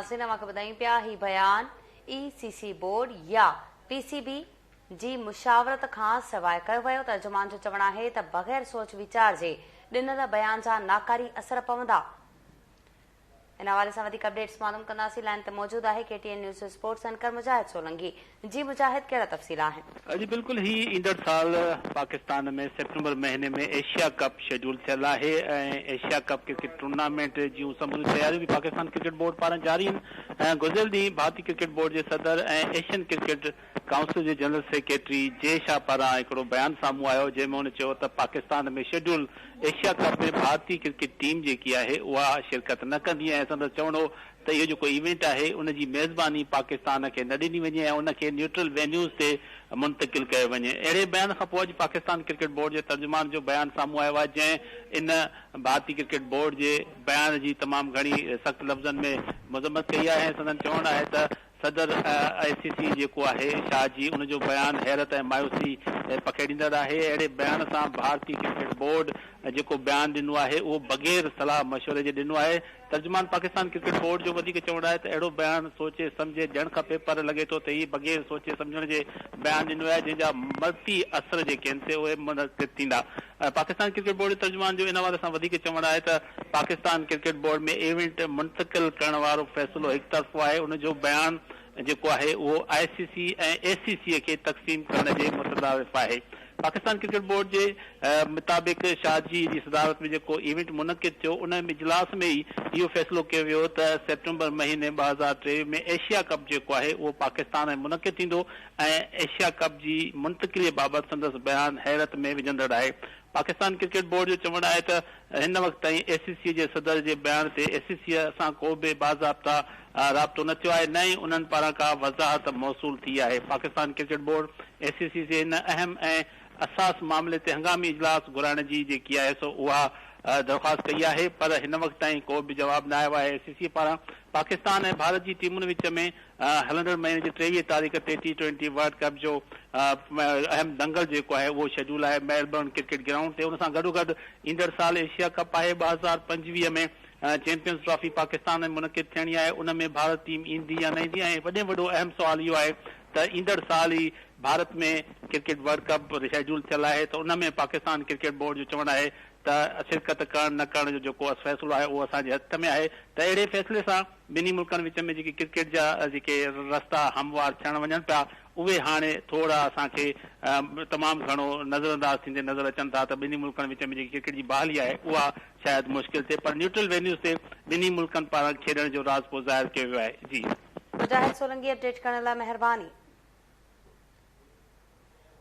ناظرين اوهان کي ٻڌايون پيا هي بيان اي سي سي بورڊ يا پي سي بي جي مشاورت کان سواء ڪيو ويو، ترجمان جو چوڻ آهي ته بغير سوچ ويچار جي ڏنل بيان جا ناڪاري اثر پوندا. ان حوالي سان وڌيڪ اپڊيٽس معلوم ڪنداسين، لائين تي موجود آهي ڪي ٽي اين نيوز جو اسپورٽس اينڪر مجاهد سولنگي. جي مجاهد ڪهڙا تفصيل آهن؟ جي بلڪل هي ايندڙ سال پاڪستان ۾ سيپٽمبر مهيني ۾ ايشيا ڪپ شيڊول ٿيل آهي ۽ ايشيا ڪپ ڪرڪيٽ ٽورنامينٽ جون سموريون تياريون به پاڪستان ڪرڪيٽ بورڊ پاران جاري آهن ۽ گذريل ڏينهن ڀارتي ڪرڪيٽ بورڊ جي صدر ۽ ايشين ڪرڪيٽ ڪائونسل جي جنرل سيڪريٽري جي شاهه پاران هڪڙو بيان سامهون آيو جنهن ۾ هن چيو ته پاڪستان ۾ شيڊول ايشيا ڪپ ۾ ڀارتي ڪرڪيٽ ٽيم جيڪي آهي اها شرڪت نه ڪندي ۽ سندس چوڻ هو ته اهو جيڪو ايونٽ آهي ان جي ميزباني پاڪستان کي نه ڏني وڃي ۽ ان کي نيوٽرل وينيوز تي منتقل ڪيو وڃي. اهڙي بيان کانپوء اڄ پاڪستان ڪرڪيٽ بورڊ جي ترجمان جو بيان سامهون آيو آهي جنهن ان ڀارتي ڪرڪيٽ بورڊ جي بيان جي تمام گهڻي سخت لفظن ۾ مذمت ڪئي آهي ۽ سندن چوڻ آهي ته صدر آء سي سي جيڪو آهي شاهه جي ان جو بيان حيرت ۽ مايوسي پکيڙيندڙ آهي، اهڙي بيان سان ڀارتي ڪرڪيٽ بورڊ جيڪو بيان ڏنو آهي اهو بغير صلاح مشوري جي ڏنو آهي، ترجمان پاڪستان ڪرڪيٽ بورڊ جو وڌيڪ چوڻ آهي ته اهڙو بيان سوچي سمجهي ڏيڻ کپي پر لڳي ٿو ته هي بغير سوچي سمجهڻ جي بيان ڏنو آهي جنهن جا منفي اثر جيڪي آهن سي اهي منعقد ٿيندا. پاڪستان ڪرڪيٽ بورڊ جي ترجمان جو ان حوالي سان وڌيڪ چوڻ آهي ته پاڪستان ڪرڪيٽ بورڊ ۾ ايونٽ منتقل ڪرڻ وارو فيصلو هڪ طرفو آهي، ان جو بيان جيڪو آهي اهو آء سي سي ۽ اي سي سي کي تقسيم ڪرڻ جي مترادف آهي. پاڪستان ڪرڪيٽ بورڊ جي مطابق شاهجي جي صدارت ۾ جيڪو ايونٽ منعقد ٿيو ان اجلاس ۾ ئي اهو فيصلو ڪيو ويو ته سيپٽمبر مهيني 2023 ۾ ايشيا ڪپ جيڪو آهي اهو پاڪستان ۾ منعقد ٿيندو ۽ ايشيا ڪپ جي منتقلي بابت سندس بيان حيرت ۾ وجهندڙ آهي. پاڪستان ڪرڪيٽ بورڊ جو چوڻ آهي ته هن وقت تائين اي سي سي جي صدر جي بيان تي اي سي سي سان ڪو به باضابطا رابطو نه ٿيو آهي نه ئي انهن پاران ڪا وضاحت موصول ٿي آهي. Pakistan cricket board A C C جي هن اهم ۽ حساس معاملي تي هنگامي اجلاس گهرائڻ جي جيڪي آهي سو اها درخواست ڪئي آهي پر هن وقت تائين ڪو به جواب نه آيو آهي. اي سي سي پاران پاڪستان ۽ ڀارت جي ٽيمن وچ ۾ هلندڙ مهيني جي 23 تاريخ تي ٽي ٽوئنٽي ورلڊ ڪپ جو اهم دنگل جيڪو آهي اهو شيڊول آهي ميلبرن ڪرڪيٽ گرائونڊ تي ان سان گڏوگڏ ايندڙ سال ايشيا ڪپ آهي 2025 ۾ چيمپيئنز ٽرافي پاڪستان ۾ منعقد ٿيڻي آهي ان ۾ ڀارت ٽيم ايندي يا نه ايندي ۽ وڏي ۾ وڏو اهم سوال اهو آهي ته ايندڙ سال ئي Bharat ۾ cricket world cup schedule ٿيل آهي ته ان ۾ پاڪستان ڪرڪيٽ بورڊ جو چوڻ آهي ته شرڪت ڪرڻ نه ڪرڻ جو جيڪو فيصلو آهي اهو اسان جي هٿ ۾ آهي ته اهڙي فيصلي سان ٻنهي ملڪن وچ ۾ جيڪي ڪرڪيٽ جا جيڪي رستا هموار ٿيڻ وڃن پيا اهي هاڻي ٿورا اسان کي تمام گهڻو نظرانداز ٿيندي نظر اچن ٿا ته ٻنهي ملڪن وچ ۾ جيڪي ڪرڪيٽ جي بحالي آهي اها شايد مشڪل ٿئي پر نيوٽرل وينيوز تي ٻنهي ملڪن پاران کيڏڻ جو راضپو ظاهر ڪيو ويو آهي جي. مجاهد سولنگي اپڊيٽ ڪرڻ لاء مهرباني.